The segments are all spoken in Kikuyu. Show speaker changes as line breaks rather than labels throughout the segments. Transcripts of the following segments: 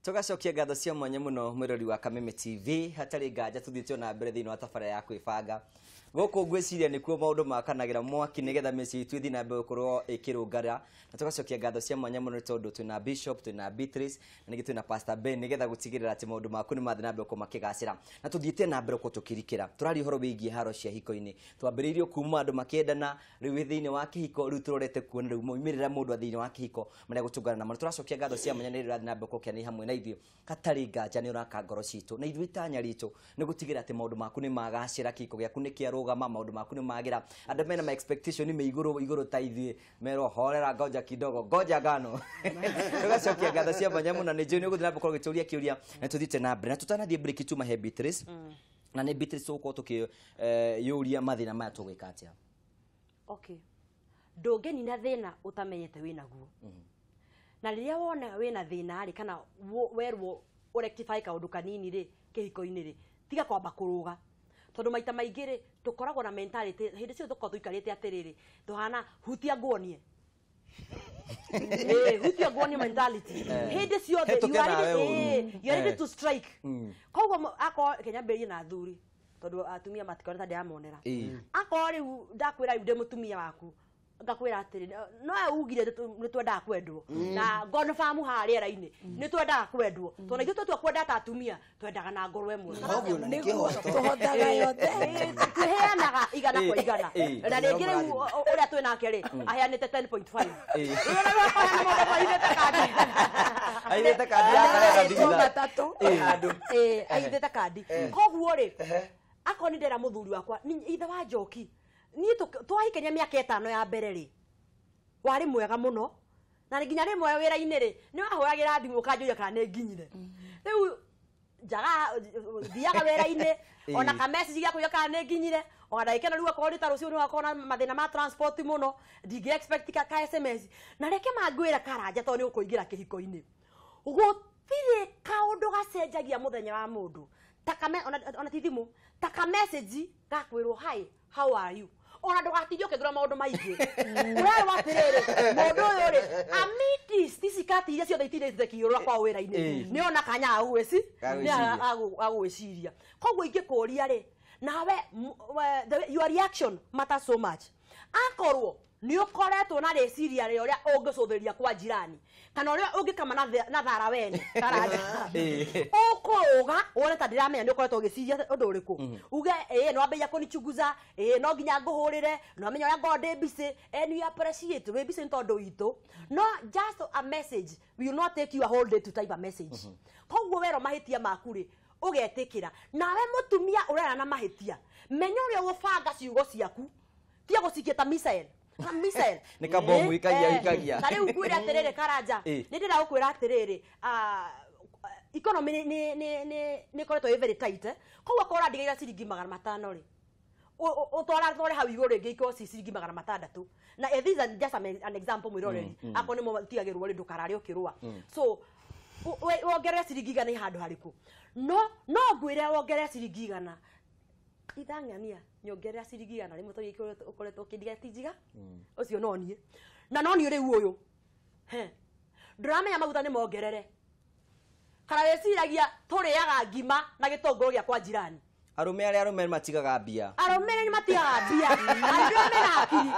Tugacokia ngatho cia mwanya muno mwirori wa Kameme TV hatarĩ nganja tuthiĩte na mbere thĩinĩ wa tabara ya kwĩbanga gũkũ ngwĩciria nĩkuo maũndũ makanagira mwaki nĩgetha mĩciĩ itũ ĩthiĩ na mbere gũkorwo ĩkĩrũngara na tugacokia ngatho cia mwanya mũno nĩ tondũ twĩna Bishop, twĩna Beatrice na ningĩ twĩna Pastor Ben nĩgetha gũtigĩrĩra atĩ maũndũ maku nĩ mathiĩ na mbere gũkorwo makĩgacĩra na tũthiĩte na mbere gũkorwo tũkĩrikĩra tũraria ũhoro wĩgiĩ haro cia hiko-inĩ twambĩrĩirio kuma andũ makĩendana rĩu wĩ thĩinĩ wa kĩhiko rĩu tũrorete kuona rĩu moimĩrĩra mũndũ a thĩinĩ wa kĩhiko marĩa gũtũngana namo. Tũracokia ngatho cia mwanya nĩ rĩrĩa ũrathiĩ na mbere gũkorwo ũkĩaranĩria hamwe na ithuĩ hatarĩ nganja nĩ ũraka ngoro citũ na ithuĩ itanya ritũ nĩ gũtigĩrĩra atĩ maũndũ maku nĩ magacĩra kĩhiko gĩaku nĩ kĩarũgama maũndũ maku nĩ magĩra andũ mena ma expectation me igũrũ igũrũ ta ithuĩ merwo horera ngoja kidogo ngoja ngano. Tũgacokia ngatho cia mwanya mũno nĩ njũĩ nĩ ũgũthiĩ na mbere gũkorwo ũgĩtũria kĩũria na tũthiĩte na mbere na tũtanathiĩ break tumahe Beatrice na nĩ Beatrice tũgũkorwo tũkĩyũria mathĩna maya tũgwĩka atĩa.
Okay, ndũngĩnina thĩna ũtamenyete wĩnaguo na rĩrĩa wona wĩna thĩna rĩ kana werwo ũrectify kaũndũ kanini rĩ kĩhiko-inĩ rĩ tiga kwamba kũrũga tondũ maita maingĩ rĩ tũkoragwo na mentality hĩndĩ ciothe tũkoragwo tũikarĩte atĩrĩrĩ tũhana hutia nguonie hutia nguonie mentality hĩndĩ ciothe you are ready to strike. Koguo akorwo Kenya mbĩrĩrie na athuri tondũ atumia matikorwo ta ndĩramonera akorwo rĩu ndakwĩra rĩu ndĩ mũtumia waku ngakwĩra atĩrĩ no ugire nĩ twendaga kwendwo na confirm haha rĩera-inĩ nĩ twendaga kwendwo tondũ ithuĩ twatua kwenda ta atumia twendaga na ngoro ĩmwe
tũhotaga yothe
tũheanaga igana kwa igana na rĩngĩ rĩu ũrĩa twĩ nake rĩ aheanĩte 10.5
aithĩte kandi ya karenda
aithĩte kandi. Koguo rĩ akorwo nĩ ndera mũthuri wakwa ithe wa Njoki niĩ twahikania mĩaka 5 ya mbere rĩ warĩ mwega mũno na nginya rĩmwe wĩra-inĩ rĩ nĩ wahũragĩra thimũ ũkanjũria kana nĩ nginyire rĩu njaga thiaga wĩra-inĩ ona ka message gĩa kũria kana nĩ nginyire ona ndagĩka ĩno rĩu akorwo nĩ ta rũciũ nĩ wakorwo na mathĩna ma transport mũno ndingĩ expect ka SMS na reke mangwĩra Karanja tondũ nĩ ũkũingĩra kĩhiko-inĩ gũtirĩ kaũndũ gacenjagia mũthenya wa mũndũ ona ti thimũ ta ka message gakwĩrwo hi how are you ona ndũgatinde ũkĩthura maũndũ maingĩ ũrerwo atĩrĩrĩ mũndũ ũyũ rĩ amitis ici kati iria ciothe itindĩte kĩũrũra kwao wĩra-inĩ nĩ ona kanya agũgwĩciria. Koguo ingĩkũria rĩ nawe your reaction matters so much akorwo nĩ ũkoretwo na rĩciria rĩa ũrĩa ũngĩcũthĩria kwa jirani kana ũrĩa ũngĩkama na thara wene Karanja ũkũrũga wone ta ndĩramenya nĩ ũkoretwo ũgĩciria ũndũ ũrĩkũ uge ĩĩ no ambĩrĩria kũnichunguza ĩĩ no nginya ngũhũrĩre no amenya ũrĩa ngorwo ndĩ busy and we appreciate wĩ busy nĩ tondũ witũ no just a message will not take you a whole day to type a message. Koguo werwo mahĩtia maku rĩ ũgetĩkĩra nawe mũtumia ũrera na mahĩtia menya ũrĩa ũgũbanga ciugo ciaku tiga gũcikia ta missile missile
nĩ kabomu ikagia ikagia.
Ta rĩu ngwĩre atĩrĩrĩ Karanja nĩ ndĩrenda gũkwĩra atĩrĩrĩ economy nĩ ĩkoretwo ĩ very tight koguo akorwo ũrandigĩra ciringi 500 rĩ ũtwara hau igũrũ rĩngĩ ikorwo ci ciringi 600 na this is just an example mwĩroreri akorwo nĩ mũtigagĩrwo rĩ ndũkarare ũkĩrũa so wongerere ciringi 100 nĩ handũ harĩkũ no ngwĩre wongerere ciringi 100 ithang'ania nyongerera ciringi 100 rĩmwe tondũ ũkoretwo ũkĩndiga ti njiga ũcio no niĩ na no niĩ rĩu ũyũ ndũramenya maguta nĩ mongerere kana wĩciragia tũrĩaga ngima na gĩtũngũrũ gĩa kwa jirani.
Arũme arĩa arũme matigaga mbia
arũme nĩ matigaga mbia arũme mena hakiri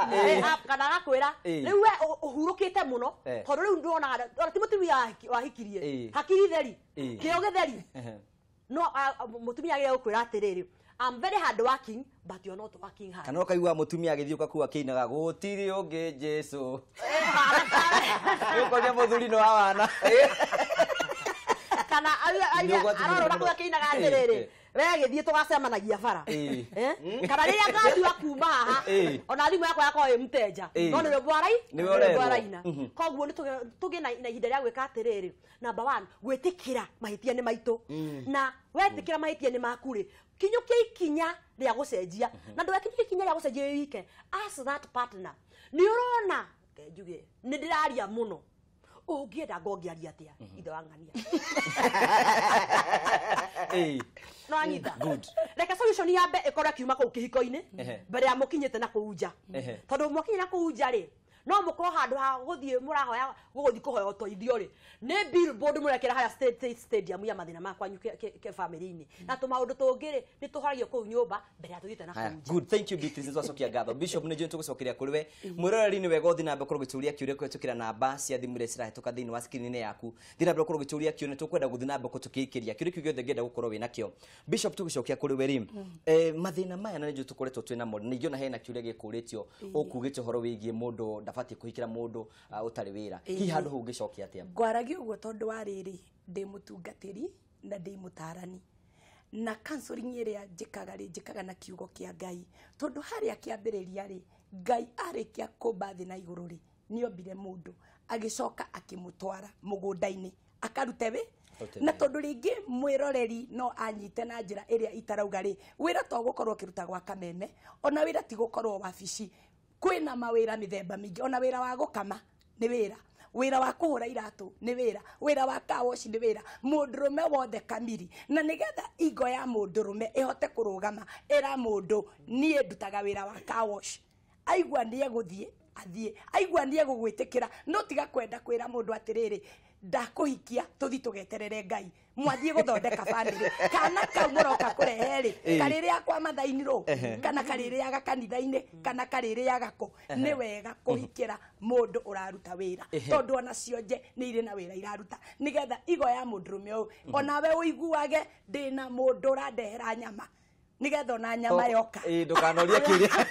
kana agakwĩra rĩu we ũhurũkĩte mũno tondũ rĩu ndwonaga ona ti mũtumia wahikirie hakiri theri kĩo gĩtheri no mũtumia agĩrĩire gũkwĩra atĩrĩrĩ I'm very hard working but you're not working hard.
Kana ũkaigua mũtumia agĩthiĩ ũkakua akĩinaga gũtirĩ ũngĩ Jesũ ũkoria mũthuri nĩ wa wana
kana arorora kũu akĩinaga atĩrĩrĩ we gĩthiĩ tũgacemanagia bara kana rĩrĩa ngatua kuma haha ona thimũ yakwa yakorwo ĩ mteja no nĩ rwĩmbo araina. Koguo nĩ tũgĩe na ihinda rĩa gwĩka atĩrĩrĩ number 1 gwĩtĩkĩra mahĩtia nĩ maitũ na wetĩkĩra mahĩtia nĩ maku rĩ kinyũkia ikinya rĩa gũcenjia na ndũgakinyũkie ikinya rĩa gũcenjia wĩ wike ask that partner nĩ ũrona njuge nĩ ndĩraria mũno ũngĩenda ngongĩaria atĩa ithe wa ng'ania no anyita reke solution yambe ĩkorwo ĩkiuma kũu kĩhiko-inĩ mbere ya mũkinyĩte na kũu nja tondũ mwakinya na kũu nja rĩ No mukorwo handu ha guthie murahoya guguthi kuhoya uteithio ri ni billboard murekera haria state stadium ya mathina ma kwanyu ke family-ini na tumaundu tungi ri ni tuharagio kuu nyumba mbere ya tuthiite na
Haya,
kuu nja.
good, thank you Beatrice, nĩtwacokia ngatho. Bishop nĩ njũĩ nĩtũgũcokeria kũrĩ we. Mwĩroreri nĩ wega ũthiĩ na mbere gũkorwo ũgĩtũria kĩũria kũhĩtũkĩra namba cia thimũ iria cirahĩtũka thĩinĩ wa screen-inĩ yaku. Thiĩ na mbere gũkorwo ũgĩtũria kĩũria, nĩtũkwenda gũthiĩ na mbere tũkĩikĩria kĩũria kĩu gĩothe ũngĩenda gũkorwo wĩ nakĩo. Bishop, tũgĩcokia kũrĩ we rĩ, mathĩna maya na nĩ njũĩ tũkoretwo twĩ namo, ningĩ ona hena kĩũria gĩkũrĩtio ũkugĩte ũhoro wĩgiĩ mũndũ ndabatiĩ kũhikĩra mũndũ ũtarĩ wĩra. Hihi handũ hau ũngĩcokia atĩa?
Ngwaragia ũguo tondũ wa rĩrĩ, ndĩ mũtungatĩri na ndĩ mũtarani, na counseling ĩrĩa njĩkaga rĩ, njĩkaga na kiugo kĩa Ngai, tondũ harĩa kĩambĩrĩria rĩ, Ngai arĩkia kũmba thĩ na igũrũ rĩ, nĩombire mũndũ agĩcoka akĩmũtwara mũgũnda-inĩ akarute wĩ
Akarute
na
wĩra.
Tondũ rĩngĩ mwĩroreri no anyite na njĩra ĩrĩa itarauga rĩ, wĩra to gũkorwo ũkĩruta gwa kameme, ona wĩra ti gũkorwo wabici, kwĩna mawĩra mĩthemba mĩingĩ, ona wĩra wa gũkama nĩ wĩra, wĩra wa kũhũra iratũ nĩ wĩra, wĩra wa car wash nĩ wĩra, mũndũrũme wothe kamiri. Na nĩgetha ingo ya mũndũrũme ĩhote kũrũgama, ĩra mũndũ niĩ ndutaga wĩra wa car wash, aigua nĩ egũthiĩ athiĩ, aigua nĩ egũgwĩtĩkĩra. No tiga kwenda kwĩra mũndũ atĩrĩrĩ, ndakũhikia, tũthi tũgeterere Ngai, mwathiĩ gũthondeka bamĩrĩ, kana kau mũroka kũrehe rĩ, karĩrĩa kwa mathaini rũ, kana karĩrĩaga kanitha-inĩ, kana karĩrĩaga kũ. Nĩ wega kũhikĩra mũndũ ũraruta wĩra, tondũ ona cionje nĩ irĩ na wĩra iraruta, nĩgetha igo ya mũndũrũme ũyũ onawe ũiguage ndĩna mũndũ ũrandehera nyama, nĩgetha ona nyama yoka.
Ĩĩ, ndũkanorie kĩũria.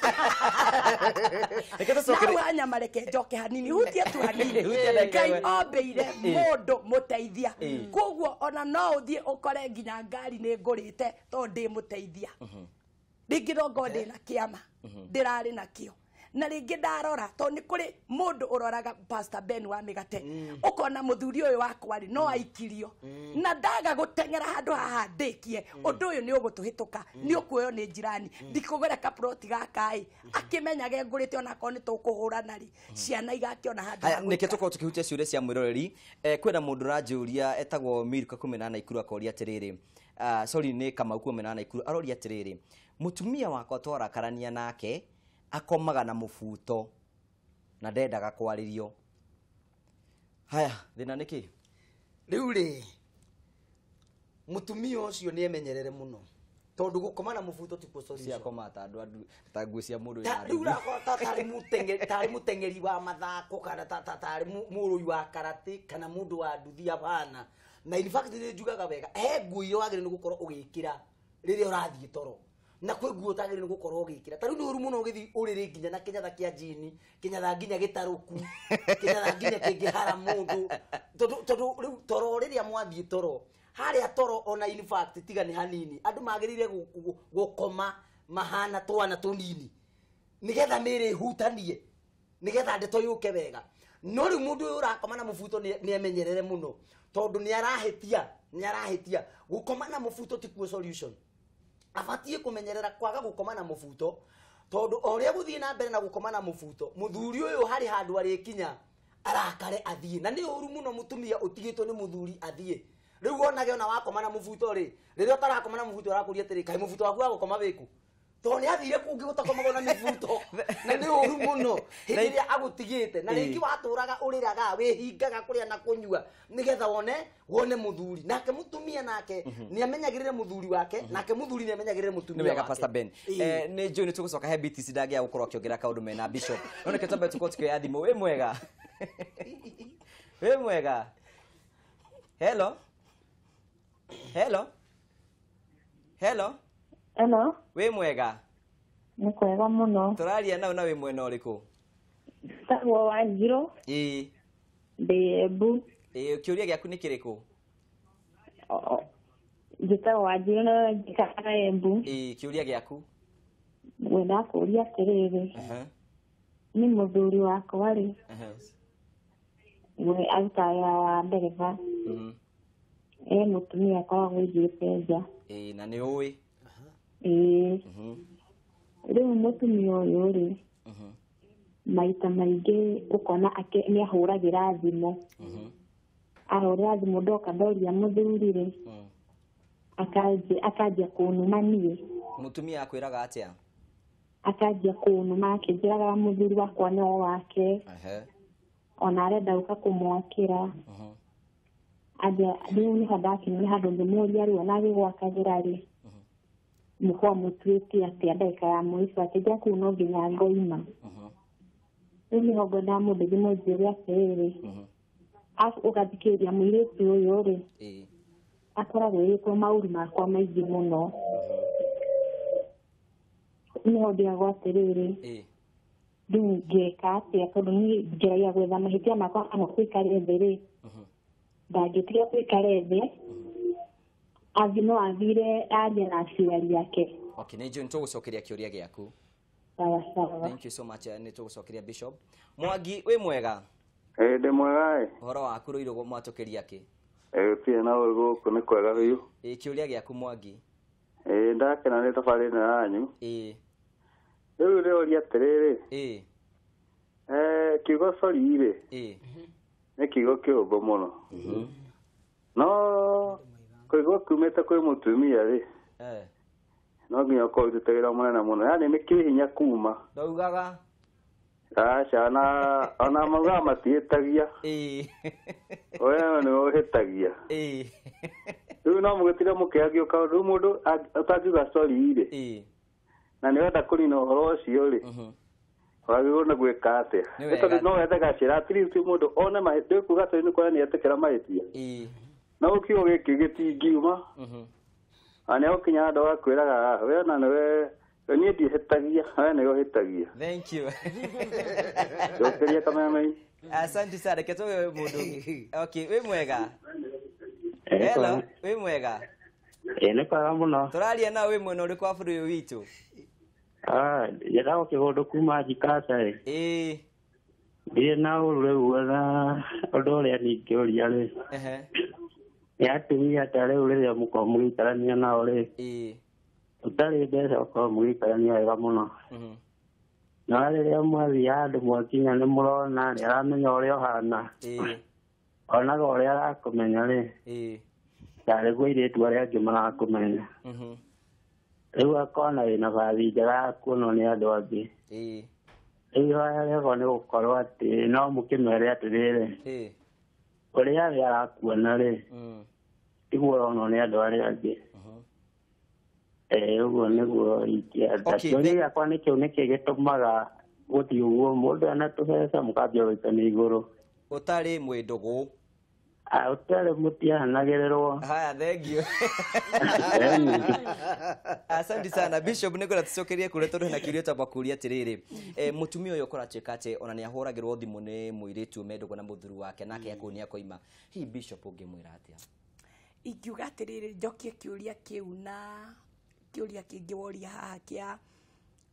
Reke tũcokere.
Na nyama reke njoke hanini, hutie tu hanini.
Hutia ndagĩka
Ngai
ĩmwe.
ombĩire mũndũ mũteithia, koguo ona no ũthiĩ ũkore nginya ngari nĩ ngũrĩte tondũ ndĩ mũteithia, rĩngĩ no ngorwo ndĩna kĩama ndĩrarĩ nakĩo, na rĩngĩ ndarora, tondũ nĩ kũrĩ mũndũ ũroraga Pastor Ben wa mĩgate, ũkona mũthuri ũyũ wakwa rĩ, no aikirio na ndaga gũteng'era handũ haha ndĩkie ũndũ ũyũ, nĩ ũgũtũhĩtũka, nĩ ũkuoywo nĩ njirani, ndikũgũra kaproti gaka ĩ, akĩmenyage ngũrĩte, onakorwo nĩ tũkũhũrana rĩ, ciana igakĩona handũ
Haya,
ha
nĩkĩo
gũikara.
tũkorwo tũkĩhutia ciũria cia mwĩroreri. Kwĩna mũndũ ũranjũria etagwo Milka kumena Naikuru, akoria atĩrĩrĩ, sorry, nĩ Kamau kumena Naikuru, aroria atĩrĩrĩ, mũtumia wakwa twarakarania nake akomaga na mũbuto na ndendaga kwarĩrio. Haya, thĩna nĩ kĩ?
Rĩu rĩ, mũtumia ũcio nĩ emenyerere mũno, tondũ gũkoma na mũbuto tikuo solution.
Ciakoma ta andũ ta nguo cia mũndũ
Ta
wĩna
rĩu
nduthi.
ũrakora ta tarĩ mũteng'eri wa mathako, kana ta tarĩ mũrũi wa karate, kana mũndũ wa nduthi abana. Na in fact nĩ njugaga wega, he nguo iria wagĩrĩirwo nĩ gũkorwo ũgĩkĩra rĩrĩa ũrathiĩ toro, na kwĩ nguo ũtagĩrĩirwo nĩ gũkorwo ũgĩkĩra. Ta rĩu nĩ ũru mũno ũgĩthiĩ ũrĩrĩ nginya na kĩnyatha kĩa njini, kĩnyatha nginya gĩtarũku, kĩnyatha nginya kĩngĩhara mũndũ, tondũ rĩu toro rĩrĩa mwathiĩ toro harĩa toro, ona in fact tiga nĩ hanini, andũ magĩrĩire gũkoma mahana twana tũnini, nigetha mĩĩrĩ ĩhutanie, nigetha ndeto yũke wega. No rĩu mũndũ ũyũ ũrakoma na mũbuto nĩ emenyerere mũno, tondũ nĩ arahĩtia, nĩ arahĩtia. Gũkoma na mũbuto tikuo solution. Abatiĩ kũmenyerera kwaga gũkoma na mũbuto, tondũ o ũrĩa gũthiĩ na mbere na gũkoma na mũbuto, mũthuri ũyũ harĩ handũ arĩkinya arakare athiĩ. Na nĩ ũru mũno mũtumia ũtigĩtwo nĩ mũthuri athiĩ. Rĩu wonage ona wakoma na mũbuto rĩ, rĩrĩa ũtarakoma na mũbuto ũrakũria atĩrĩ, kaĩ mũbuto waku wa gũkoma wĩkũ? Tondũ nĩ athire kũngĩ gũtakomagwo na mĩbuto. Na nĩ ũru mũno hĩndĩ ĩrĩa agũtigĩte, na rĩngĩ watũraga ũrĩraga, wĩhingaga kũrĩa na kũnyua, nĩgetha wone mũthuri. Nake mũtumia nake nĩ amenyagĩrĩre mũthuri wake, nake mũthuri nĩ amenyagĩrĩre
Nĩ
mũtumia
wega,
wake.
Pastor Ben.
Ĩĩ.
Nĩ njũĩ nĩ tũgũcoka he BTC ndangĩaga gũkorwo akĩongerera kaũndũ mena Bishop, no nĩkĩo twambe tũkorwo tũkĩoya thimũ. Wĩ mwega? Wĩ mwega? Hello, hello, hello.
Hello,
Wĩ mwega?
Nĩ kwega mũno.
Tũraria nau, na wĩ mwena ũrĩkũ?
Tagwo Wanjirũ,
Ĩĩ.
Ndĩ Embu.
Ĩĩ, kĩũria gĩaku nĩ kĩrĩkũ?
Njĩtagwo Wanjirũ na njikaraga Embu.
Ĩĩ, kĩũria gĩaku?
Ngwendaga kũũria atĩrĩrĩ, nĩ mũthuri wakwa rĩ, we arutaga wĩra wa ndereba, e mũtumia akoragwo aigĩte nja.
Ĩĩ, na nĩ ũĩ?
Ĩĩ. Rĩu mũtumia ũyũ rĩ, maita maingĩ ũkona nĩ ahũragĩra thimũ. Ahũrĩra thimũ, ndoka ndoria mũthuri rĩ, akanjia kũnuma niĩ.
Mũtumia akwĩraga atĩa?
Akanjia kũnuma akĩnjĩraga mũthuri wakwa nĩ o wake. Ona arenda gũka kũmwakĩra. Anjia rĩu nĩho ndakinyire handũ ngĩmũria rĩu ona agĩgwakagĩra rĩ mũkorwo mũtuĩte atĩa ndagĩka ya mũico akĩnjĩra kũu no nginya ngoima. Rĩu nĩho ngwendaga mũndũ ndĩmũnjĩre atĩrĩrĩ ũgathikĩrĩria mũirĩtu ũyũ rĩ akoragwo ĩrĩtwo maũru makwa maingĩ mũno. Nĩho ndigagwo atĩrĩrĩ rĩu ngĩka atĩa tondũ niĩ ngeragia gwetha mahĩtia makwa kana kũikara thĩ rĩ ndangĩtiga kũikara thĩ athi no athire arie na aciari ake.
Okay, nĩ njũĩ nĩtũgũcokeria kĩũria gĩaku.
Sawa sawa.
Thank you so much. Nĩtũgũcokeria Bishop. Mwangi wĩ mwega?
Ndĩ mwega ĩ.
Ũhoro waku rũirũ mwatũkĩria kĩ?
Gũtirĩ na ũru gũkũ nĩ kwega biũ.
Kĩũria gĩaku Mwangi.
Ndakena nĩ thabarĩ ĩno yanyu. Rĩu ndĩroria atĩrĩrĩ. Kiugo sorry rĩ. Nĩ kiugo kĩũmũ mũno. No kũigua kumĩte kwĩ mũtumia rĩ. No nginya ũkorwo ũrutĩte wĩra mũnene mũno. Yaani nĩ kĩhinya kuma.
Ndaugaga.
Aca ona maugaga matihĩtagia. We nĩwe ũhĩtagia. Rĩu no mũgĩtire mũkĩagio kaũndũ rĩu mũndũ ũtangiuga sorry rĩ. Na nĩwenda kũnina ũhoro ũcio rĩ. Wagĩrĩirwo nĩ gwĩka atĩa? Nĩ tondũ no wethe gacĩra at least mũndũ one mahĩtia kuga sorry nĩ kuonania nĩetĩkĩra mahĩtia. No kiugo gĩkĩ gĩtingiuma. Na nĩegũkinya handũ agakwĩraga we ona nĩwe niĩ ndihĩtagia we nĩwe ũhĩtagia.
Thank you.
Njokeria kameme.
Asante sana. Reke tuwe mũndũ ũngĩ. Okay, wĩ mwega? Hello, wĩ mwega?
Nĩ kwega mũno.
Tũraria na wĩ mwena ũrĩkũ wa bũrũri ũyũ witũ?
Njĩtagwo Kĩgũndũ kuma Njikasa ĩ. Ndirĩ na ũru rĩu na ũndũ ũrĩa ningĩũria rĩ. Nĩ atumia ta rĩu rĩrĩa mũkorwo mũgĩikarania nao rĩ. Ũtarĩ mbeca ũkorwo mũgĩikarania wega mũno. No rĩrĩa mwathiĩ handũ mwakinya nĩ mũrona nĩ aramenya ũrĩa ũhana. Onaga ũrĩa arakũmenya rĩ. Tarĩguo airĩtu arĩa angĩ marakũmenya. Rĩu akona wĩna bathi njega ya kuonwo nĩ andũ angĩ. Rĩu ihoya rĩakwa nĩ gũkorwo atĩ no mũkĩmere atĩrĩrĩ. Ũrĩa we arakuona rĩ. Tiguo ũronwo nĩ andũ arĩa angĩ. Ũguo nĩguo ingĩenda. Kĩũria gĩakwa nĩ kĩu nĩkĩ gĩtũmaga gũthiĩ ũguo mũndũ ena tũbeca mũkambia gũikania igũrũ.
Ũtarĩ mwĩndũgũ.
Ũtarĩ mũtiahanagĩrĩrwo.
Haya, thank you. Asante sana Bishop, nĩngwenda tũcokerie kũrĩa tondũ hena kĩũria twamba kũria atĩrĩrĩ. Mũtumia ũyũ ũkoratuĩka atĩ ona nĩahũragĩrwo thimũ nĩ mũirĩtu mendũgũ na mũthuri wake nake akũu nĩakoima. Hihi Bishop ũngĩmwĩra atĩa?
Ingiuga atĩrĩrĩ njokie kĩũria kĩu na kĩũria kĩngĩ woria haha kĩa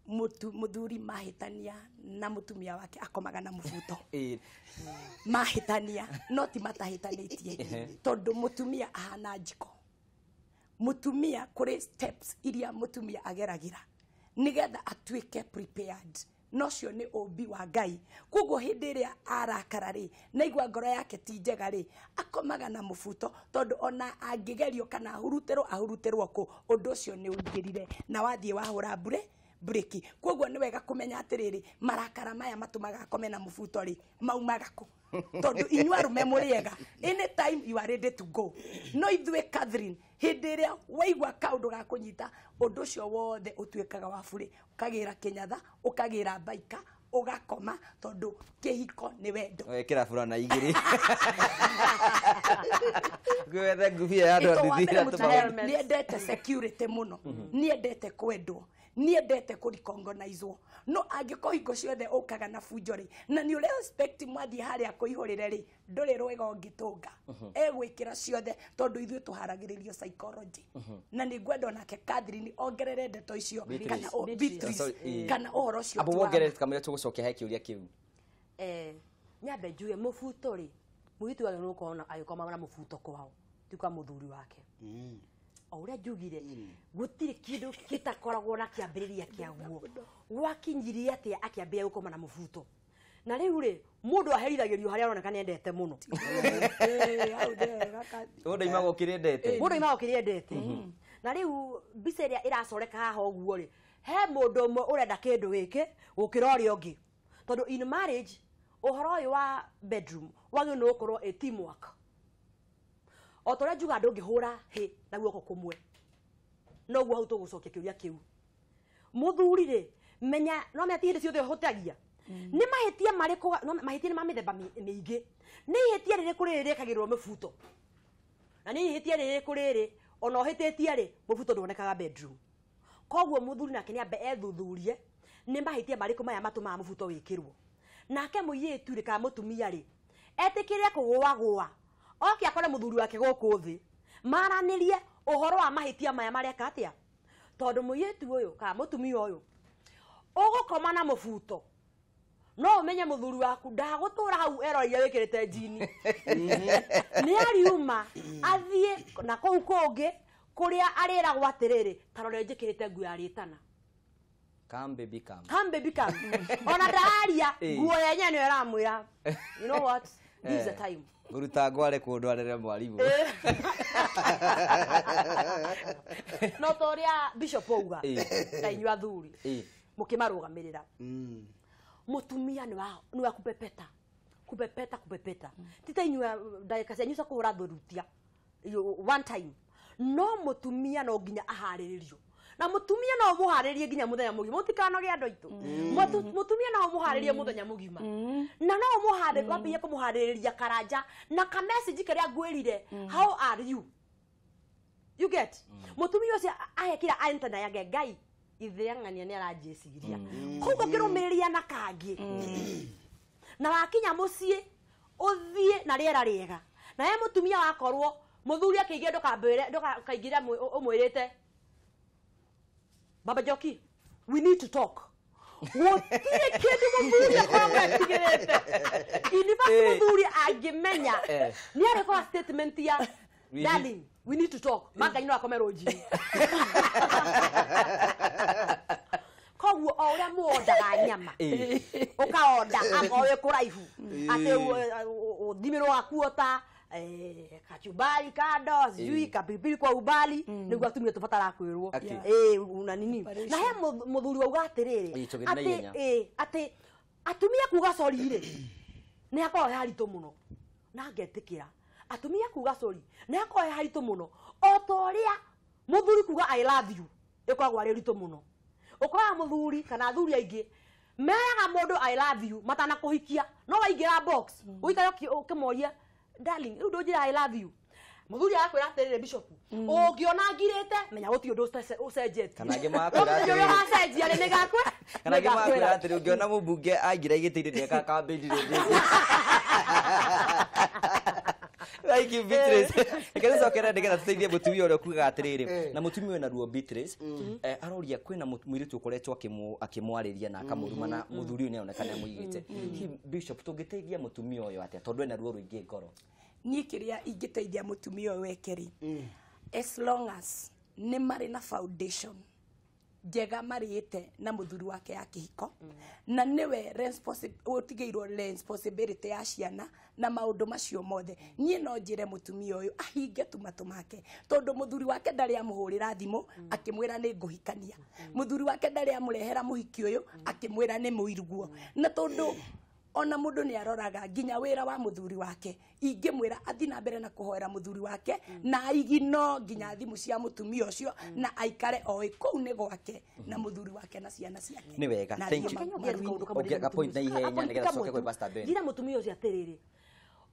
mũthuri mahĩtania na mũtumia wake akomaga na mũbuto. Mahĩtania no ti matahĩtanĩtie tondũ mũtumia ahana njiko. Mũtumia kũrĩ steps iria mũtumia ageragĩra nĩgetha atuĩke prepared. Nocio nĩ ũmbi wa Ngai. Koguo hĩndĩ ĩrĩa arakara rĩ naigua ngoro yake ti njega rĩ akomaga na mũbuto tondũ ona angĩgerio kana ahurutĩrwo ahurutĩrwo kũ ũndũ ũcio nĩ ũingĩrire na wathiĩ wahũra mbure breki. Koguo nĩ wega kũmenya atĩrĩrĩ marakara maya matũmaga akome na mũbuto rĩ maumaga kũ tondũ inyuĩ arũme mũrĩ ega anytime you are ready to go. No ithuĩ Catherine hĩndĩ ĩrĩa waigua kaũndũ ga kũnyita ũndũ ũcio wothe ũtuĩkaga wa burĩ ũkagĩra kĩnyatha ũkagĩra mbaika ũgakoma tondũ kĩhiko nĩ wendo.
Wekĩra burana igĩrĩ. Gwethe ngubia ya andũ a nduthi ĩrĩa tũmaũndũ.
Nĩendete security mũno, nĩendete kwendwo, nĩendete kũrikongonaizwo. No angĩkorwo hingo ciothe ũkaga na bunjo rĩ na nĩ ũre expect mwathiĩ harĩa kũihũrĩre rĩ ndũrĩ rwega ũngĩtũnga. Egwĩkĩra ciothe tondũ ithuĩ tũharagĩrĩrio psychology. Na nĩ ngwenda onake Catherine ongerere ndeto icio kana Beatrice kana ũhoro ũcio.
Abo wongerere kamũira tũgũcokia he kĩũria kĩu.
Nyambe njuge mũbuto rĩ mũirĩtu agĩrĩirwo gũkorwo agĩkoma na mũbuto kwao ti kwa mũthuri wake. O ũrĩa njugire gũtirĩ kĩndũ gĩtakoragwo na kĩambĩrĩria kĩaguo. Gwakinyirie atĩa akĩambĩrĩria gũkoma na mũbuto. Na rĩu rĩ mũndũ aherithagĩrio harĩa aroneka nĩendete mũno.
Mũndũ aimaga ũkĩrĩa endete.
Mũndũ aimaga ũkĩrĩa endete. Na rĩu mbica ĩrĩa ĩracoreka haha ũguo rĩ He mũndũ ũmwe ũrenda kĩndũ gĩkĩ gũkĩra ũrĩa ũngĩ. Tondũ in marriage ũhoro ũyũ wa bedroom wagĩrĩirwo nĩ gũkorwo ĩ teamwork. O ta ũrĩa njugaga ndũngĩhũra hĩ na guoko kũmwe. Noguo hau tũgũcokia kĩũria kĩu. Mũthuri rĩ, menya no menya ti hĩndĩ ciothe ũhũtagia. Nĩ mahĩtia marĩkũ, no mahĩtia nĩ ma mĩthemba mĩingĩ. Nĩ ihĩtia rĩrĩkũ rĩrĩ rĩkagĩrwo mĩbuto? Na nĩ ihĩtia rĩrĩkũ rĩrĩ ona ũhĩtĩtie rĩ mũbuto ndwonekaga bedroom. Koguo mũthuri nake nĩambe ethuthurie nĩ mahĩtia marĩkũ maya matũmaga mũbuto wĩkĩrwo. Nake mũirĩtu rĩ kana mũtumia rĩ etĩkĩre kũgũagũa oke akore mũthuri wake gũkũ thĩ maranĩrie ũhoro wa mahĩtia maya mareka atĩa. Tondũ mũirĩtu ũyũ kana mũtumia ũyũ ũgũkoma na mũbuto no ũmenye mũthuri waku ndagũtũra hau eroreire wĩkĩrĩte njini. Nĩ ariuma athiĩ na kũu kũngĩ kũrĩa arĩragwo atĩrĩrĩ ta rore njĩkĩrĩte nguo ya rĩtana.
Come baby come.
Come baby come. Ona ndaria nguo yenyewe nĩyo ĩramwĩra. You know what? This is the time.
Nguruta ngware kũndũ arere mwarimu.
No ta ũrĩa Bishop auga ta inyuĩ athuri mũkĩmarũgamĩrĩra. Mũtumia nĩ wa kupepeta. Kupepeta kupepeta. Ti ta inyuĩ ndagĩka cianyu cia kũhũra thurutia one time. No mũtumia no nginya aharĩrĩrio. Na mũtumia no mũharĩrie nginya mũthenya mũgima. Mũtikanoge andũ aitũ. Mũtumia no mũharĩrie mũthenya mũgima. Na no mũharĩrie wambĩrĩrie kũmũharĩrĩria karanja na ka message karĩa ngwĩrire how are you? You get? Mũtumia ũcio ahekĩra antenna yake Ngai ithe ng'ania nĩ aranjĩciria. Koguo ngĩrũmĩrĩria na kangĩ. Na wakinya mũciĩ ũthiĩ na rĩera rĩega. Na we mũtumia wakorwo mũthuri akĩingĩra ndũkambĩre ndũkaingĩra ũmwĩrĩte Baba Njoki, we need to talk. Gũtirĩ kĩndũ mũthuri akoragwo etigĩrĩte. In fact mũthuri angĩmenya nĩ arĩkorwo statement ya darling, we need to talk. Mangai no akome rũnjinĩ. Koguo o ũrĩa muondaga nyama ũkaonda akorwo wĩ kũraihu atĩ ũthimĩrwo gakuota kachumbari kando sijui kapilipili kwa ubali nĩguo atumia tũbataraga kwĩrwo una nini. Na he mũthuri wauga atĩrĩrĩ atĩ atumia kuga sorry rĩ nĩ hakoragwo he haritũ mũno. Na ngetĩkĩra atumia kuga sorry nĩ hakoragwo he haritũ mũno o ta ũrĩa mũthuri kuga I love you ĩkoragwo arĩ ritũ mũno. Ũkoraga mũthuri kana athuri aingĩ meraga mũndũ I love you matanakũhikia no waingĩra box ũikare ũkĩmoria darling rĩu ndũnjĩra I love you. Mũthuri agakwĩra atĩrĩrĩ Bishop ũngĩona ngirĩte menya gũtirĩ ũndũ ũcenjetie.
Kana angĩ magakwĩra atĩrĩrĩ
ũracenjia rĩ nĩgakwĩra.
Kana angĩ magakwĩra atĩrĩrĩ ũngĩona mũmbunge aingĩra igĩtĩ-inĩ nĩekaga campaign rĩngĩ. Thank you Beatrice. Reke tũcokere nĩgetha tũteithie mũtumia ũrĩa ũkugaga atĩrĩrĩ na mũtumia wĩna ruo Beatrice aroria kwĩna mũirĩtu ũkoretwo akĩmwarĩria na akamũruma na mũthuri ũyũ nĩaroneka nĩamũigĩte. Hihi Bishop tũngĩteithia mũtumia ũyũ atĩa tondũ ena ruo rũingĩ ngoro?
Niĩ kĩrĩa ingĩteithia mũtumia ũyũ eke rĩ, as long as nĩ marĩ na foundation njega marĩte na mũthuri wake ya kĩhiko na nĩwe ũtigĩirwo responsibility ya ciana na maũndũ macio mothe, niĩ no njĩre mũtumia ũyũ ahinge tu matũ make tondũ mũthuri wake ndarĩ amũhũrĩra thimũ akĩmwĩra nĩ ngũhikania. Mũthuri wake ndarĩ amũrehera mũhiki ũyũ akĩmwĩra nĩ mũiruguo. Na tondũ ona mũndũ nĩ aroraga nginya wĩra wa mũthuri wake, ingĩmwĩra athiĩ na mbere na kũhoera mũthuri wake na aigino nginya thimũ cia mũtumia ũcio na aikare oĩ kũu nĩ gwake na mũthuri wake na ciana ciake.
Nĩ wega, thank you. Okay, point na ihenya nĩgetha tũcoke kwĩ Pastor Ben.
Njĩra mũtumia ũcio atĩrĩrĩ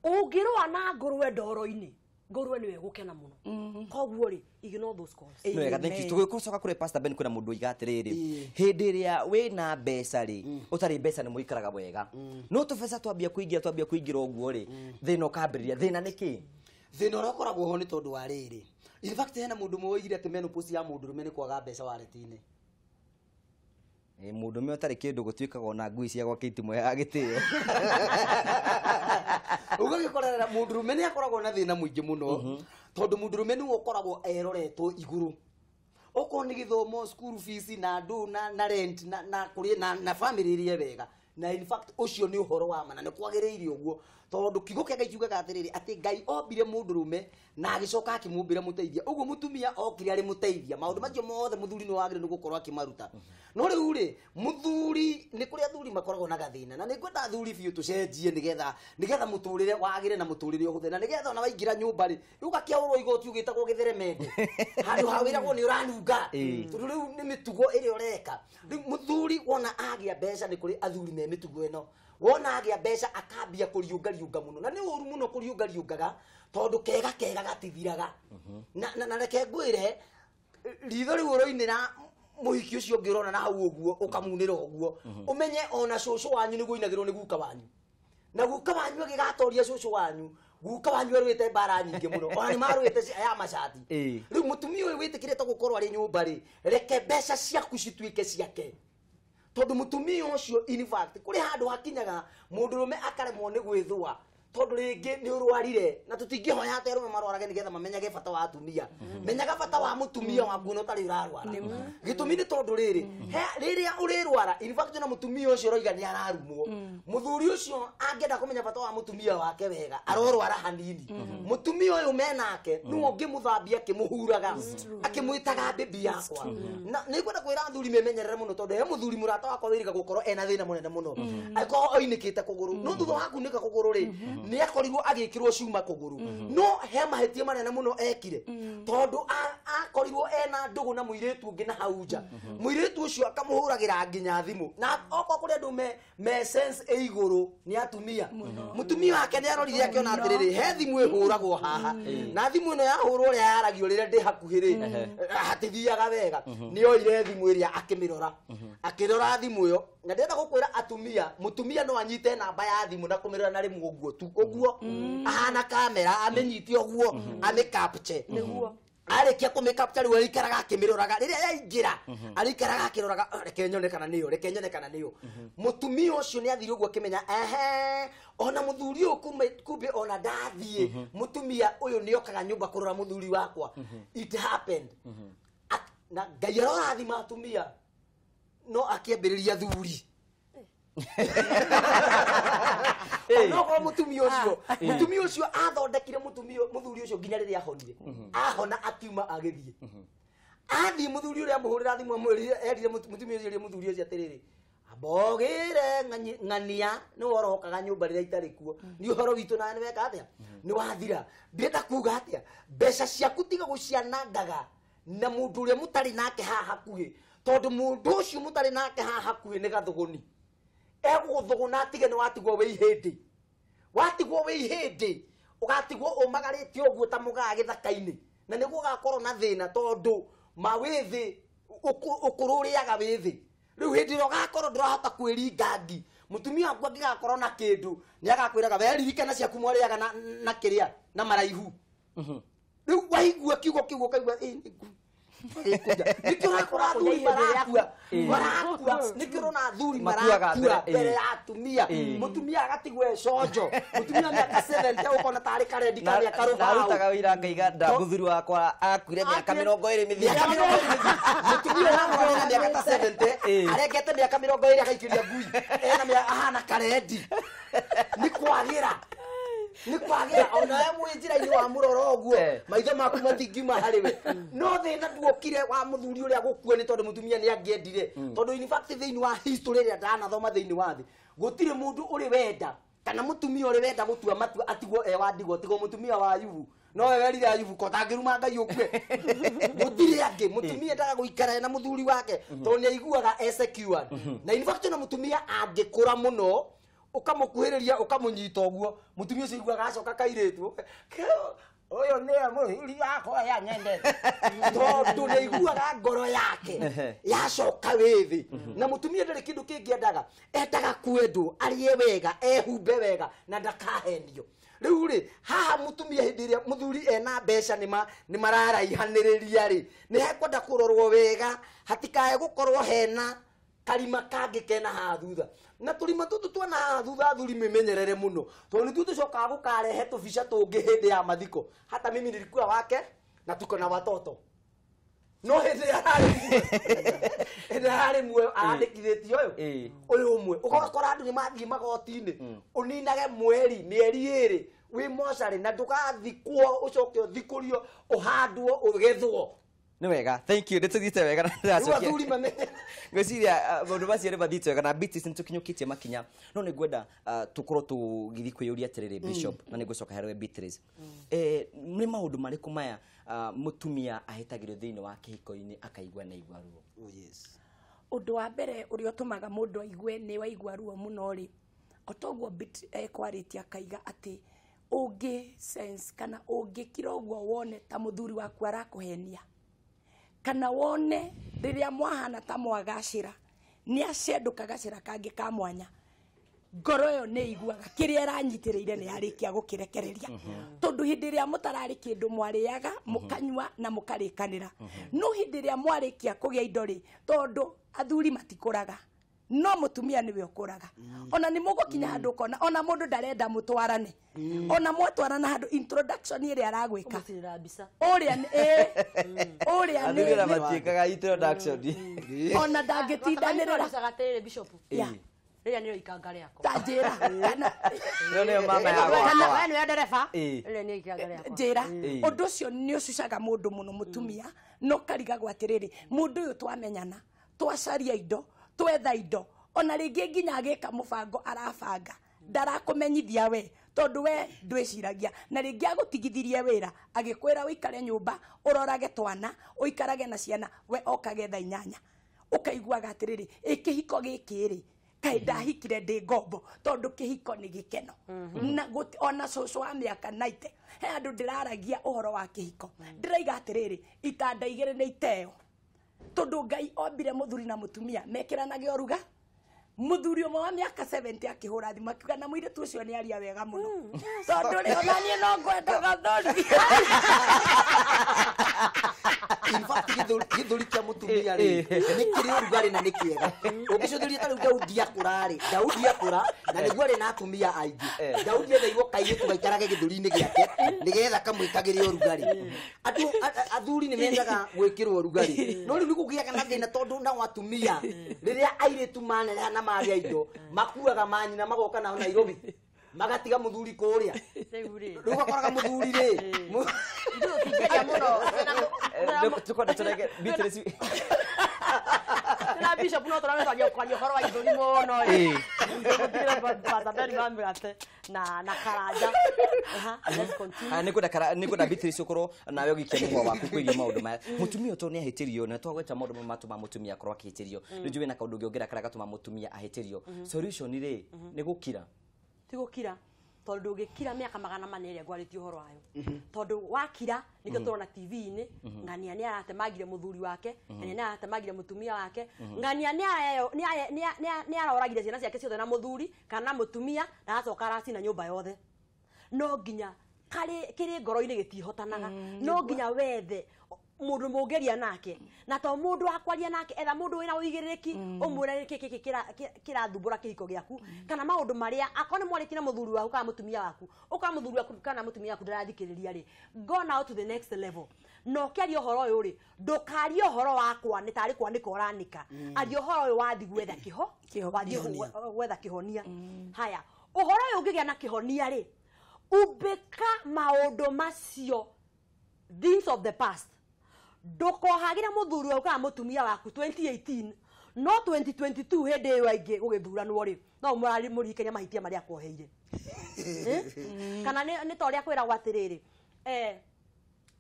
ũngĩrũa na ngũrwe ndoro-inĩ ngũrwe nĩwe gũkena mũno. Koguo rĩ ignore those calls.
Nĩ wega, thank you. Tũgĩcoka kũrĩ Pastor Ben kwĩna mũndũ oiga atĩrĩrĩ hĩndĩ ĩrĩa wĩna mbeca rĩ ũtarĩ mbeca nĩ mũikaraga wega no tũbeca twambia kũingĩra ũguo rĩ thĩna ũkambĩrĩria. Thĩna nĩ kĩ?
Thĩna ũrĩa ũkoragwo ho nĩ tondũ wa rĩrĩ. In fact hena mũndũ ũmwe woigire atĩ menopause ya mũndũrũme nĩ kwaga mbeca wareti-inĩ.
Mũndũrũme ũtarĩ kĩndũ gũtuĩkaga ona ngui cia gwake itimũheaga gĩtĩo.
Ũgagĩkorerera mũndũrũme nĩ akoragwo na thĩna mũingĩ mũno tondũ mũndũrũme nĩwe ũkoragwo eroretwo igũrũ. Okorwo nĩ gĩthomo, school fees na andũ na rent na kũrĩa na family ĩrĩe wega Na in fact ũcio nĩ ũhoro wa ma na nĩ kwagĩrĩire ũguo tondũ kiugo kĩa Ngai kiugaga atĩrĩrĩ atĩ Ngai ombire mũndũrũme na agĩcoka akĩmũmbĩra mũteithia. Ũguo mũtumia okire arĩ mũteithia. Maũndũ macio mothe mũthuri nĩ wagĩrĩirwo nĩ gũkorwo akĩmaruta. No rĩu rĩ mũthuri nĩ kũrĩ athuri makoragwo na gathĩna na nĩ ngwenda athuri biũ tũcenjie nĩgetha mũtũrĩre wagĩre na mũtũrĩre ũhũthe na nĩgetha ona waingĩra nyũmba rĩ ũgakĩaũrwo igoti ũgĩtagwo gĩtheremende handũ ha wĩragwo nĩ ũranunga tondũ rĩu nĩ mĩtugo ĩrĩa ũreka. Rĩu mũthuri wona agĩa mbeca nĩ kũrĩ athuri me mĩtugo ĩno wona agĩa mbeca akambia kũriũngariũnga mũno na nĩ ũru mũno kũriũngariũngaga tondũ kega kega gatithiraga. Na reke ngwĩre ritho rĩu ũroinĩra mũhiki ũcio ũngĩ ũrona na hau ũguo ũkamunĩra ũguo ũmenye ona cũcũ wanyu nĩguo inagĩrwo nĩ guka wanyu na guka wanyu agĩgatoria cũcũ wanyu guka wanyu arũĩte mbara nyingĩ mũno ona nĩ marũĩte ya macati. Rĩu mũtumia ũyũ wĩtĩkĩrĩte gũkorwo arĩ nyũmba rĩ reke mbeca ciaku cituĩke ciake tondũ mũtumia ũcio in fact kũrĩ handũ hakinyaga mũndũrũme akaremwo nĩ gwĩthũa tondũ rĩngĩ nĩ ũrwarire na tũtingĩhoya atĩ arũme marwarage nĩgetha mamenyage bata wa atumia. Menyaga bata wa mũtumia waku na ũtarĩ ũrarwara. Gĩtũmi nĩ tondũ rĩrĩ rĩrĩa ũrĩrwara in fact na mũtumia ũcio ũroiga nĩ ararumwo mũthuri ũcio angĩenda kũmenya bata wa mũtumia wake wega arorwara hanini mũtumia ũyũ menake nĩwe ũngĩmũthambia akĩmũhuraga akĩmwĩtaga bibi yakwa. Na nĩngwenda kwĩra athuri memenyerere mũno tondũ he mũthuri mũrata wakwa wĩrĩga gũkorwo ena thĩna mũnene mũno angĩkorwo oinĩkĩte kũgũrũ no thutha wa kunĩka kũgũrũ rĩ nĩ akorirwo agĩkĩrwo cuma kũgũrũ no he mahĩtia manene mũno ekire tondũ akorirwo ena ndũgũ na mũirĩtu ũngĩ na hau nja mũirĩtu ũcio akamũhũragĩra nginya thimũ na okorwo kũrĩ andũ me sense ĩ igũrũ nĩ atumia mũtumia wake nĩ arorire akĩona atĩrĩrĩ he thimũ ĩhũragwo haha na thimũ ĩno yahũrwo ũrĩa yaragio rĩrĩa ndĩ hakuhĩ rĩ hatithiaga wega nĩ oire thimũ ĩrĩa akĩmĩrora akĩrora thimũ ĩyo na ndĩrenda gũkwĩra atumia mũtumia no anyite namba ya thimũ na kũmĩrora na rĩmwe ũguo tu ũguo ahana kamera amĩnyite ũguo amĩcapture
nĩguo
arĩkia kũmĩcapture rĩu arĩikaraga akĩmĩroraga rĩrĩa yaingĩra arĩikaraga akĩroraga reke nyone kana nĩyo reke nyone kana nĩyo. Mũtumia ũcio nĩ athire ũguo akĩmenya ehe ona mũthuri ũyũ kumbe ona ndathiĩ mũtumia ũyũ nĩokaga nyũmba kũrora mũthuri wakwa. It happened na Ngai arorathima atumia no akĩambĩrĩria thuri onokorwo mũtumia ũcio athondekire mũthuri ũcio nginya rĩrĩa ahonire ahona akiuma agĩthiĩ athiĩ mũthuri ũrĩa amũhũrĩra thimũ amwĩrire erire mũtumia ũcio mũthuri ũcio atĩrĩrĩ ambogĩre ng'ania nĩ worohokaga nyũmba rĩrĩa itarĩ kuo nĩ ũhoro witũ nawe nĩ weka atĩa nĩ wathira. Ndĩrenda kuga atĩa mbeca ciaku tiga gũcianangaga na mũndũ ũrĩa mũtarĩ nake haha hakuhĩ tondũ mũndũ ũcio mũtarĩ nake haha hakuhĩ nĩ gathũgũni egũgũthũgũna atige nĩ watigwo wĩ ihĩndĩ watigwo wĩ ihĩndĩ ũgatigwo ũmagarĩte ũguo ta mũgaa gĩthaka-inĩ na nĩguo ũgakorwo na thĩna tondũ mawĩthĩ ũkũrũ ũrĩaga wĩthĩ rĩu hĩndĩ ĩrĩa ũgakorwo ndũrahota kwĩringa ngi mũtumia waku angĩgakorwo na kĩndũ nĩ agakwĩraga we ririkana ciaku mwarĩaga na kĩrĩa na maraihu rĩu waigua kiugo kĩu ũkaigua nĩkĩo ũrakora athuri marakua nĩkĩo ũrona athuri marakua mbere ya atumia mũtumia agatigwo e conjo mũtumia mĩaka 70 ũkona tarĩ karendi ka mĩaka rũbaũ
narutaga wĩra ngaiga nda mũthuri wakwa akuire mĩaka 20 mĩthiru
mũtumia ũramũrora na mĩaka ta 70 arengete mĩaka 20 agaikĩria ngui ena ahana karendi nĩ kwagĩra nĩ kwagĩra onawe mwĩ njĩra-inĩ wa mũrora ũguo maitho maku matingiuma harĩ we no thĩna nduokire wa mũthuri ũrĩa gũkua nĩ tondũ mũtumia nĩ angĩendire tondũ in fact thĩinĩ wa history ĩrĩa ndanathoma thĩinĩ wa thĩ gũtirĩ mũndũ ũrĩ wenda kana mũtumia ũrĩ wenda gũtua matua atigwo e wa ndigwa tigwo mũtumia wa Ayubu no we werire Ayubu ko tangĩruma Ngai ũkue gũtirĩ angĩ mũtumia endaga gũikara na mũthuri wake tondũ nĩ aiguaga e secured na in fact ona mũtumia angĩkũra mũno ukamukuhiriria ukamunyita uguo mutumia ucio iguaga acoka kairitu uyu ni muthuri wakwa ya nyendete tondu ni iguaga ngoro yake yacoka withi na mutumia ndari kindu kingi endaga endaga kwendwo arie wega ehumbe wega na ndakahenio riu ri haha mutumia hindi iria muthuri ena mbeca ni mararaihaniriria ri ni hekwenda kurorwo wega hatikae gukorwo hena karima kangi kena haha thutha na turima tutu twana haha thutha athuri mimenyerere muno tondu nituo tucokaga gukarehe tubica tungi hindi ya mathiko hata mimi nilikuwa wake na tuko na watoto No hĩndĩ ararĩ muoyo arandĩkithĩtie ũyũ ũyũ ũmwe ũgakora andũ nĩ mathiĩ magoti-inĩ ũninage mweri mĩeri ĩrĩ wĩ mocarĩ na ndũgathikwo ũcoke ũthikũrio ũhandwo ũgethwo.
Nĩ wega, thank you, nĩtũthiĩte wega na ndĩracokia ngwĩciria maũndũ macio nĩ mathiĩte wega na Beatrice nĩtũkinyũkĩtie makinya no nĩ ngwenda tũkorwo tũgĩthiĩ kwĩyũria atĩrĩrĩ Bishop na nĩ ngũcoka harĩ we Beatrice. Nĩ maũndũ marĩkũ maya mũtumia ahĩtagĩrio thĩinĩ wa kĩhiko-inĩ akaigua na igua ruo?
Ũndũ wa mbere ũrĩa ũtũmaga mũndũ aigue nĩ waigua ruo mũno rĩ, o toguo ekwarĩtie akaiga atĩ ũngĩ sense kana ũngĩkira ũguo wone ta mũthuri waku arakũhenia kana wone rĩrĩa mwahana ta mwagacĩra nĩ acendũka gacĩra kangĩ ka mwanya, ngoro ĩyo nĩ iguaga kĩrĩa ĩranyitĩrĩire nĩ yarĩkia gũkĩrekereria tondũ hĩndĩ ĩrĩa mũtararĩ kĩndũ mwarĩaga mũkanyua na mũkarĩkanĩra, no hĩndĩ ĩrĩa mwarĩkia kũgĩa indo rĩ, tondũ athuri matikũraga no mũtumia nĩwe ũkũraga. Ona nĩ mũgũkinya handũ ũkona ona mũndũ ndarenda mũtwarane, ona mwatwarana handũ introduction ĩrĩa aragwĩka ũrĩa
ũrĩa matiĩkaga introduction
ona ndangĩtindanĩrĩra.
Rĩrĩa nĩrĩo ikanga rĩakwa
ta njĩra kana
nĩyo mama yakwa
we nĩwe ndereba, rĩrĩa nĩrĩo ikanga rĩakwa
njĩra. Ũndũ ũcio nĩ ũcucaga mũndũ mũno mũtumia no karigagwo atĩrĩrĩ, mũndũ ũyũ twamenyana twacaria indo twetha indo ona rĩngĩ nginya agĩka mũbango arabanga ndarakũmenyithia we tondũ we ndwĩciragia, na rĩngĩ agũtigithirie wĩra agĩkwĩra ũikare nyũmba ũrorage twana ũikarage na ciana we okage thaa 8 ũkaiguaga atĩrĩrĩ, ĩ kĩhiko gĩkĩ rĩ kaĩ ndahikire ndĩ ngombo tondũ kĩhiko nĩ gĩkeno. Na ona cũcũ wa mĩaka 90 he andũ ndĩraragia ũhoro wa kĩhiko ndĩraiga atĩrĩrĩ, itanda igĩrĩ nĩ iteo tondũ Ngai ombire mũthuri na mũtumia mekĩranage ũruga. Mũthuri ũmwe wa mĩaka 70 akĩhũra thimũ akiuga na mũirĩtu ũcio nĩ aria wega mũno tondũ rĩ ona niĩ no ngwenda gathuri.
In fact gĩthũri kĩa mũtumia rĩ nĩ kĩrĩ ũrugarĩ na nĩ kĩega. Ũngĩcũthĩrĩria ta rĩu Daudi akũra rĩ, Daudi akũra na nĩguo arĩ na atumia aingĩ, Daudi endeirwo kairĩtu gaikarage gĩthũri-inĩ gĩake nĩgetha kamwĩkagĩre ũrugarĩ. Andũ athuri nĩ mendaga gwĩkĩrwo ũrugarĩ no rĩu nĩ kũgĩaga na thĩna tondũ nao atumia rĩrĩa airĩtu maneneha na magĩa indo makuaga manyina magoka nao Nairobi magatiga mũthuri kũrĩa rĩu ũgakoraga mũthuri rĩ
ithuĩ tũtingĩaria mũno
tũkwenda tũrege Beatrice
na Bishop no tũramenya kwaria ũhoro wa ithũri mũno ĩ gũtigĩra Pastor wa mĩgate na Karanja. Let's continue.
Nĩngwenda Beatrice ũkorwo nawe ũgĩikia mũhwa waku kwĩgiĩ maũndũ maya. Mũtumia ũyũ nĩ ahĩtĩrio na twagweta maũndũ mamwe matũmaga mũtumia akorwo akĩhĩtĩrio, nĩ njũĩ wĩna kaũndũ ũngĩongerera karĩa gatũmaga mũtumia ahĩtĩrio. Solution rĩ nĩ gũkira?
Ti gũkira tondũ ndũngĩkira mĩaka 400 ĩrĩa ngwarĩtie ũhoro wayo, tondũ wakira nĩkĩo tũrona TV-inĩ ng'ania nĩ aratemangire mũthuri wake, ng'ania nĩ aratemangire mũtumia wake, ng'ania nĩ aroragire ciana ciake ciothe na mũthuri kana na mũtumia na aracoka aracina nyũmba yothe. No nginya kĩrĩ ngoro-inĩ gĩtihotanaga, no nginya wethe mũndũ mũngĩaria nake na to mũndũ wa kwaria nake, etha mũndũ wĩna ũigĩrĩrĩki ũmwĩre nĩkĩ gĩkĩ kĩrathumbũra kĩhiko gĩaku kana maũndũ marĩa akorwo nĩ mwarĩtie na mũthuri waku kana mũtumia waku, ũkorwo mũthuri waku kana mũtumia waku ndarathikĩrĩria rĩ, go now to the next level. Na ũkĩaria ũhoro ũyũ rĩ, ndũkarie ũhoro wakwa nĩ tarĩ kwanĩka ũranĩka, aria ũhoro ũyũ wathiĩ gwetha wathiĩ gwetha kĩhonia. Haya, ũhoro ũyũ ũngĩgĩa na kĩhonia rĩ, umbĩka maũndũ macio things of the past. Ndũkohagĩre mũthuri waku kana mũtumia waku 2018 no 2022 hĩndĩ ĩyo aingĩ gũgĩthuranwo rĩ, no mũririkanie mahĩtia marĩa akuoheire. Kana nĩ ta ũrĩa kwĩragwo atĩrĩrĩ,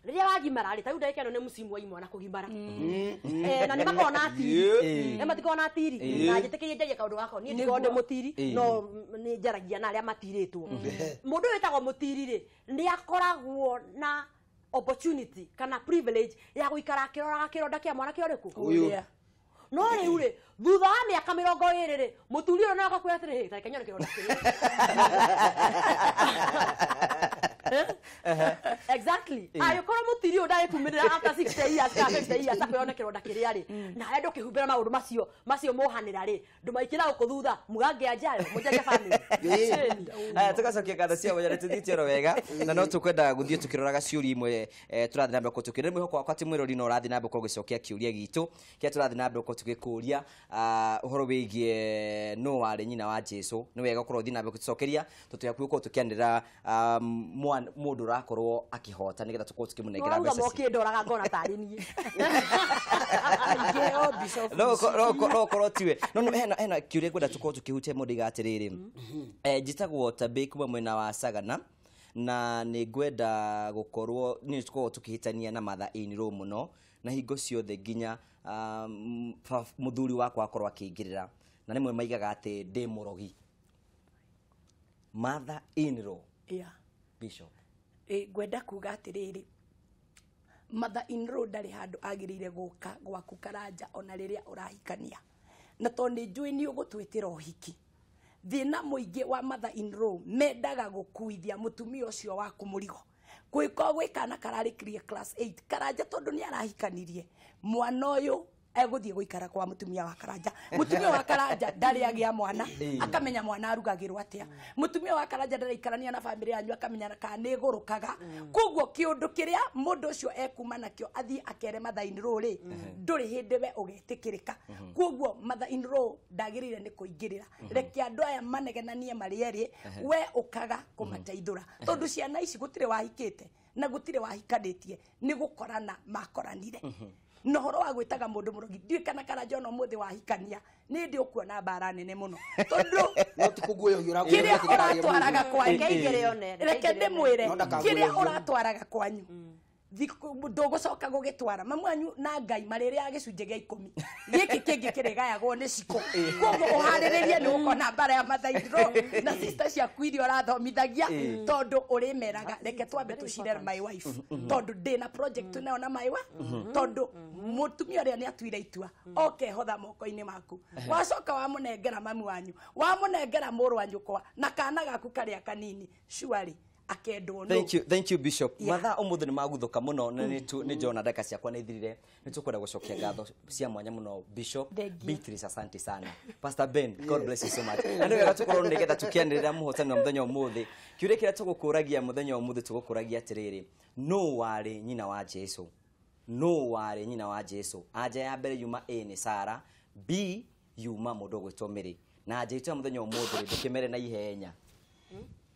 rĩrĩa wagimara rĩ, ta rĩu ndagĩka ĩno nĩ mũcimu wa imwana kũgimara, na nĩ makoragwo na atiri, nĩ matikoragwo na atiri, na njĩtĩkĩrie njarie kaũndũ gakwa, niĩ ndikoragwo ndĩ mũtiri no nĩ njaragia na arĩa matirĩtwo. Mũndũ ũyũ wĩtagwo mũtiri rĩ, nĩ akoragwo na opportunity kana privilege ya gũikara akĩroraga kĩronda kĩa mwanake ũrĩkũ
ũyũ.
No rĩu rĩ, thutha wa mĩaka 20 rĩ, mũturi ũyũ no akakwĩra atĩrĩrĩ, ta reke nyone kĩronda kĩrĩa. Exactly. Angĩkorwo mũtiri ũyũ ndagĩkumĩrĩra after 6 60 years kana 50 years akwĩone kĩronda kĩrĩa rĩ na harĩa ndũkĩhumbĩra maũndũ macio macio mohanĩra rĩ ndũmaikĩra gũkũ thutha mũgangĩa njayo mũnjage family.
Aya tugacokia ngatho cia mwanya tũthiĩte oro wega na no tũkwenda gũthiĩ tũkĩroraga ciũria imwe tũrathiĩ na mbere kũtũkĩra mwĩhoko wakwa atĩ mwĩrori no ũrathiĩ na mbere gũcokia kĩũria gitũ kĩrĩa tũrathiĩ na mbere tũgĩkũria ũhoro wĩgiĩ nũ warĩ nyina wa Jesu. Nĩ wega ũkorwo ũthiĩ na mbere gũtũcokeria tũtĩ hakuhĩ gũkorwo tũkĩanĩrĩra mũndũ ũrakorwo akĩhota nĩgetha tũkorwo tũkĩmũnengera
mbeca. Ũrauga mokĩndoraga ngona tarĩ niĩ.
No ũkorwo tiwe. No hena kĩũria ngwenda tũkorwo tũkĩhutia mũndũ iga atĩrĩrĩ. Njĩtagwo Tabĩ kuma mwena wa Sagana na nĩ ngwenda gũkorwo nĩ tũkorwo tũkĩhĩtania na mother in law mũno na hingo ciothe nginya mũthuri wakwa akorwo akĩingĩrĩra na rĩmwe maigaga atĩ ndĩ mũrogi. Mother in law.
Yeah.
Bishop.
Ngwenda kuga atĩrĩrĩ, mother in law ndarĩ handũ agĩrĩire gũka gwaku Karanja ona rĩrĩa ũrahikania, na tondũ nĩ njũĩ nĩ ũgũtwĩtĩra ũhiki. Thĩna mũingĩ wa mother in law mendaga gũkuithia mũtumia ũcio waku mũrigo. Gwĩko gwĩ kana kararĩkirie class 8 Karanja tondũ nĩ arahikanirie mwana ũyũ egũthiĩ gũikara kwa mũtumia wa Karanja. Mũtumia wa Karanja ndarĩ agĩa mwana akamenya mwana arugagĩrwo atĩa. Mũtumia wa Karanja ndaraikarania na bamĩrĩ yanyu akamenya kana nĩ ĩgũrũkaga. Koguo kĩũndũ kĩrĩa mũndũ ũcio ekuma nakĩo athiĩ akere mother in law rĩ, ndũrĩ hĩndĩ we ũgetĩkĩrĩka. Koguo mother in law ndagĩrĩire nĩ kũingĩrĩra. Reke andũ aya manegenanie marĩ erĩ, we ũkaga kũmateithũra tondũ ciana ici gũtirĩ wahikĩte na gũtirĩ wahikanĩtie, nĩ gũkorana makoranire. Na ũhoro wa gwĩtaga mũndũ mũrogi ndiũĩ kana Karanja ona ũmũthĩ wahikania nĩ ndĩ ũkuona mbara nene mũno tondũ kĩrĩa ũratwaraga kwanyu, reke ndĩmwĩre kĩrĩa ũratwaraga kwanyu ndũgũcoka gũgĩtwara mamu wanyu na Ngai marĩrĩaga gĩcunjĩ gĩa 10 gĩkĩ kĩngĩ kĩrĩgayagwo nĩ cikũ. Koguo ũharĩrĩrie nĩ ũkona mbara ya mother in law na sister ciaku iria ũrathomithagia tondũ ũrĩmeraga reke twambe tũcire my wife tondũ ndĩna project nayo na my wife tondũ mũtumia ũrĩa nĩ atuire itua okehotha moko-inĩ maku. Wacoka wamũnengera mamu wanyu, wamũnengera mũrũ wa nyũkwa na kana gaku karĩa kanini surely.
Thank you Bishop. Mathaa ũmũthĩ nĩ maguthuka mũno na nĩ njona ndagĩka ciakwa nĩ ithirire. Nĩ tũkwenda gũcokia ngatho cia mwanya mũno Bishop Beatrice, asante sana. Pastor Ben, God bless you so much. Na nĩ wega tũkorwo nĩgetha tũkĩanĩrĩra mũhotani wa mũthenya ũmũthĩ. Kĩũria kĩrĩa tũgũkũragia mũthenya ũmũthĩ tũgũkũragia atĩrĩrĩ, nũ warĩ nyina wa Jesu? Nũ warĩ nyina wa Jesu? Anja ya mbere yuma A nĩ Sara, B yuma mũndũ ũgwĩtwo Mary. Na anja itũ ya mũthenya ũmũthĩ ndũkĩmere na ihenya.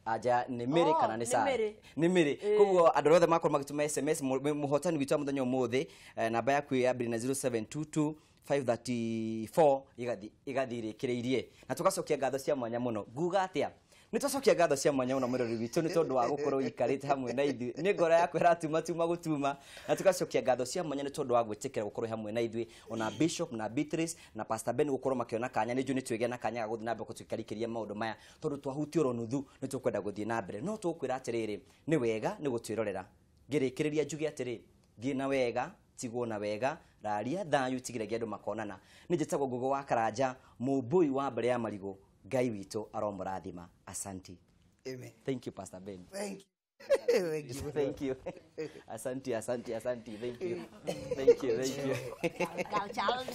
Aja nĩ Mary kana nĩ Sara? Nĩ Mary. Koguo andũ othe makorwo magĩtũma SMS mũhotani witũ wa mũthenya ũmũthĩ namba yaku yambĩrĩria na 0722 534 igathiĩ ĩrĩkĩrĩirie. Na tũgacokia ngatho cia mwanya mũno. Nguga atĩa? Nĩ twacokia ngatho cia mwanya mũno mwĩrori witũ nĩ tondũ wa gũkorwo ũikarĩte hamwe na ithuĩ. Nĩ ngoro yaku ĩratuma tuma gũtuma. Na tũgacokia ngatho cia mwanya nĩ tondũ wa gwĩtĩkĩra gũkorwo hamwe na ithuĩ ona Bishop na Beatrice na Pastor Ben gũkorwo makĩona kanya. Nĩ njũĩ nĩ twĩgĩa na kanya ga gũthiĩ na mbere gũtũikarĩkĩria maũndũ maya tondũ twahutia oro nuthu nĩ tũkwenda gũthiĩ na mbere. No tũgũkwĩra atĩrĩrĩ, nĩ wega nĩ gũtwĩrorera. Ngĩrĩkĩrĩria njuge atĩrĩ, thiĩ na wega, tigwo na wega, raria thayũ tigiragia andũ makonana. Nĩ njĩtagwo Ngũgũ wa Karanja, mũmbũi wa mbere ya marigũ. Ngai witũ aromũrathima. Asanti.
Amen.
Thank you Pastor Ben.
Thank you.
Thank you. Asante, asante, asante. Thank you. Thank you, thank you.
Girl child.